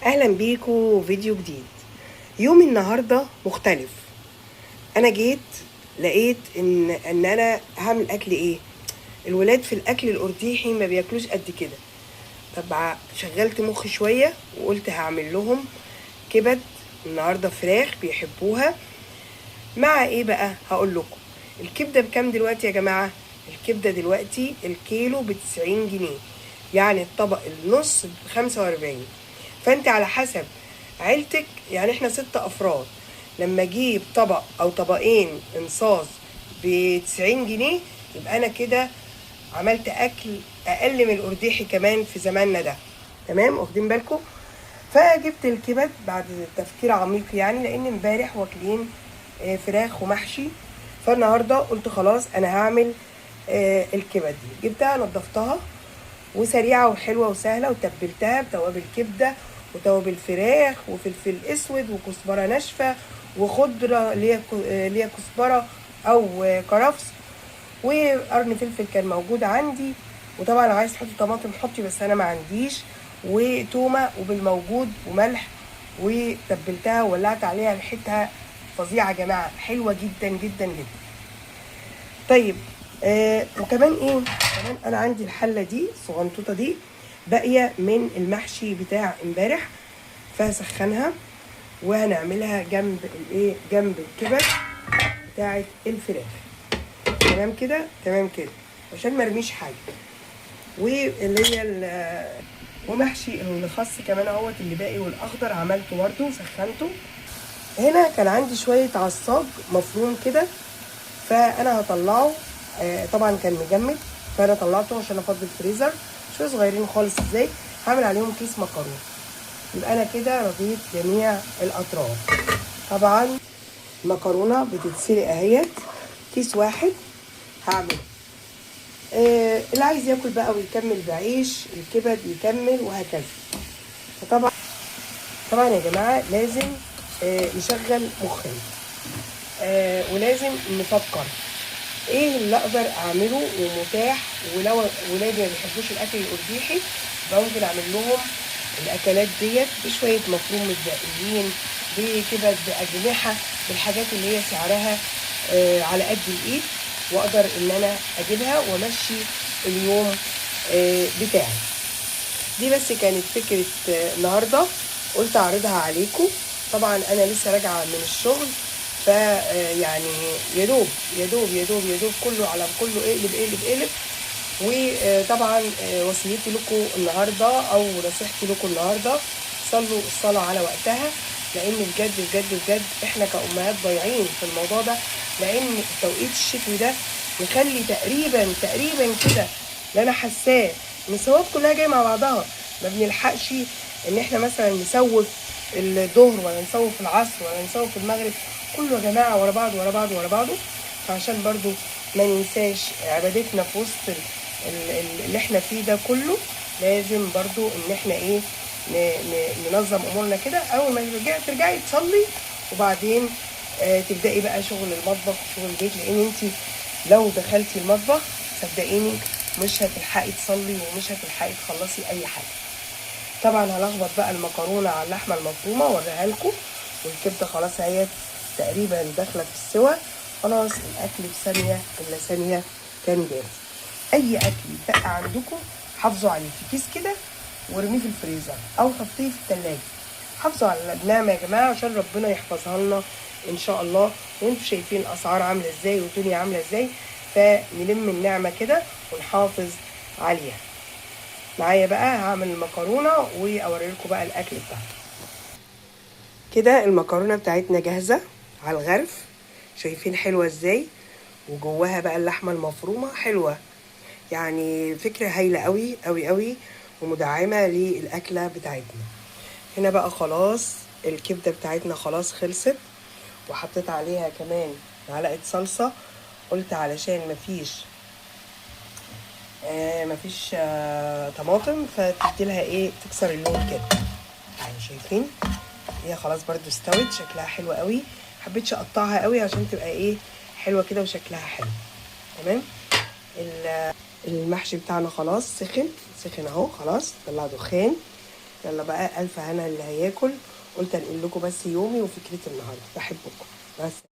اهلا بيكم فيديو جديد. يوم النهارده مختلف. انا جيت لقيت ان انا هعمل اكل ايه. الولاد في الاكل القرديحي ما بياكلوش قد كده. طب شغلت مخي شوية وقلت هعمل لهم كبد النهارده، فراخ بيحبوها مع ايه بقى؟ هقول لكم. الكبده بكام دلوقتي يا جماعة؟ الكبده دلوقتي الكيلو ب90 جنيه، يعني الطبق النص ب45. فانت على حسب عيلتك، يعني احنا 6 افراد، لما اجيب طبق او طبقين انصاص ب90 جنيه يبقى انا كده عملت اكل اقل من القرديحي كمان في زماننا ده. تمام، واخدين بالكم؟ فجبت الكبد بعد تفكير عميق، يعني لان امبارح واكلين فراخ ومحشي، فالنهارده قلت خلاص انا هعمل الكبد دي. جبتها نضفتها وسريعة وحلوه وسهلة، وتبلتها بتوابل كبده وتوابل فراخ وفلفل اسود وكزبره ناشفة وخضره اللي هي كزبره او كرفس، وقرن فلفل كان موجود عندي، وطبعا لو عايز تحطي طماطم حطي بس انا ما عنديش، وتومه وبالموجود وملح، وتبلتها وولعت عليها. ريحتها فظيعة يا جماعة، حلوة جدا جدا جدا. طيب وكمان ايه؟ كمان انا عندي الحلة دي الصغنطوطه دي باقية من المحشي بتاع امبارح، فهسخنها وهنعملها جنب الايه؟ جنب الكبد بتاعه الفراخ. تمام كده؟ تمام كده، عشان ما ارميش حاجة. واللي هي ومحشي الخس كمان اهوت اللي باقي، والاخضر عملته برده وسخنته. هنا كان عندي شوية عصاج مفروم كده، فانا هطلعه. طبعا كان مجمد، فانا طلعته عشان افضي الفريزر. شوية صغيرين خالص. ازاي هعمل عليهم كيس مكرونه؟ يبقى انا كده رضيت جميع الاطراف. طبعا المكرونه بتتسلق اهيت، كيس واحد هعمله. اللي عايز ياكل بقى ويكمل بعيش الكبد يكمل وهكذا. فطبعا يا جماعة لازم نشغل مخنا، ولازم نفكر ايه اللي اقدر اعمله ومتاح. ولو ولادي ما بيحبوش الاكل القرديحي يبقى ممكن اعمل لهم الاكلات ديت بشوية مفروم متبقيين، بكبد، باجنحه، بالحاجات اللي هي سعرها على قد الايد، واقدر ان انا اجيبها وامشي اليوم بتاعي. دي بس كانت فكرة النهارده، قلت اعرضها عليكم. طبعا انا لسه راجعه من الشغل، ف يعني يا دوب يا دوب يا دوب يا دوب كله على كله، اقلب اقلب اقلب. وطبعا وصيتي لكم النهارده او نصيحتي لكم النهارده، صلوا الصلاة على وقتها، لان بجد بجد بجد احنا كأمهات ضايعين في الموضوع ده، لان التوقيت الشتوي ده مخلي تقريبا تقريبا كده اللي انا حاساه ان الصلوات كلها جاية مع بعضها، ما بنلحقش ان احنا مثلا نسوف الظهر ولا نسوف العصر ولا نسوف المغرب، كله يا جماعة ورا بعض ورا بعض ورا بعضه. فعشان برضو ما ننساش عبادتنا في وسط اللي احنا فيه ده كله، لازم برضو ان احنا ايه ننظم امورنا كده. اول ما ترجعي تصلي، وبعدين تبداي بقى شغل المطبخ وشغل البيت، لان انت لو دخلتي المطبخ صدقيني مش هتلحقي تصلي ومش هتلحقي تخلصي اي حاجة. طبعا هلخبط بقى المكرونه على اللحمة المفرومه واوريها لكم، والكبده خلاص اهي تقريبا داخله في السوا. خلاص الاكل في ثانية الا ثانية كان جاهز. اي اكل يتبقى عندكم حافظوا عليه في كيس كده وارميه في الفريزر او حطيه في التلاجة. حافظوا على النعمة يا جماعة عشان ربنا يحفظها لنا ان شاء الله. وانتوا شايفين الاسعار عامله ازاي والدنيا عامله ازاي، فنلم النعمة كده ونحافظ عليها. معايا بقى هعمل المكرونه واوري لكم بقى الاكل بتاعها. كده المكرونه بتاعتنا جاهزة على الغرف، شايفين حلوة ازاي؟ وجواها بقى اللحمة المفرومه حلوة، يعني فكرة هايلة قوي قوي قوي ومدعمه للاكله بتاعتنا. هنا بقى خلاص الكبده بتاعتنا خلاص خلصت، وحطيت عليها كمان معلقه صلصه، قلت علشان مفيش طماطم، فتدي لها ايه، تكسر اللون كده. يعني شايفين هي خلاص برضو استوت، شكلها حلو قوي. حبيتش اقطعها قوي عشان تبقى ايه، حلوة كده وشكلها حلو. تمام. المحشي بتاعنا خلاص سخن سخن اهو، خلاص طلع دخان. يلا بقى الف هنا اللي هياكل. قلت انقل لكم بس يومي وفكرة النهارده. بحبكم، مع السلامة.